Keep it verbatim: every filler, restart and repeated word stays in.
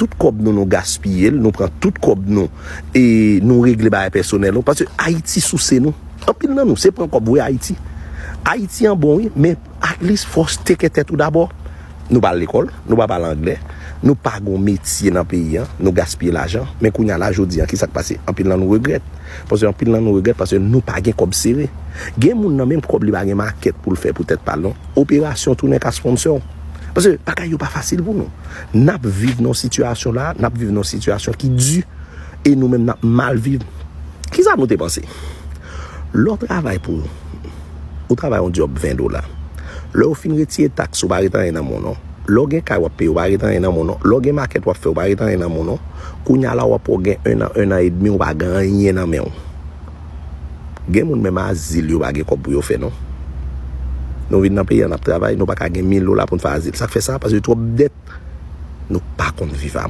tout kòb nou, nou gaspiye l, nou pran tout kòb nou, e nou regle bagay pèsonèl nou, paske Ayiti souse nou. Anpil nan nou, se pran kòb voye Ayiti. Ayiti an bon, wi, men at least fò w teke tèt ou dabò. Nou pa al lekòl, nou pa pale anglè, nou pa gon metye nan peyi an, nou gaspiye lajan. Men kounye a la, jodi an, ki sa k pase? Anpil nan nou regrèt. Paske anpil nan nou regrèt paske nou pa gen kòb sere. Gen moun nan menm kòb li pa gen makèt pou l fè pou tèt pa l non. Operasyon tounen ka sponsò. Paske bagay yo pa fasil pou nou. N ap viv nan sitiyasyon la, n ap viv nan sitiyasyon ki di, e nou menm n ap mal viv. Kisa nou te panse? Lè w travay pou, ou travay yon djòb ven dola. Lè w fin retire taks, ou pa ret anyen nan men w non. Lè w gen kay w ap peye, ou pa ret anyen nan men w non. Lè w gen makèt w ap fè, ou pa ret anyen nan men w non. Kounye a la w ap wè w gen en an, en an edmi, ou pa gen anyen nan men w. Gen moun menm azil yo pa gen kòb pou yo fè non. Nou vin nan peyi an, n ap travay, nou pa ka gen mil dola pou n fè azil. Sa k fè sa? Paske twòp dèt, nou pa konn viv a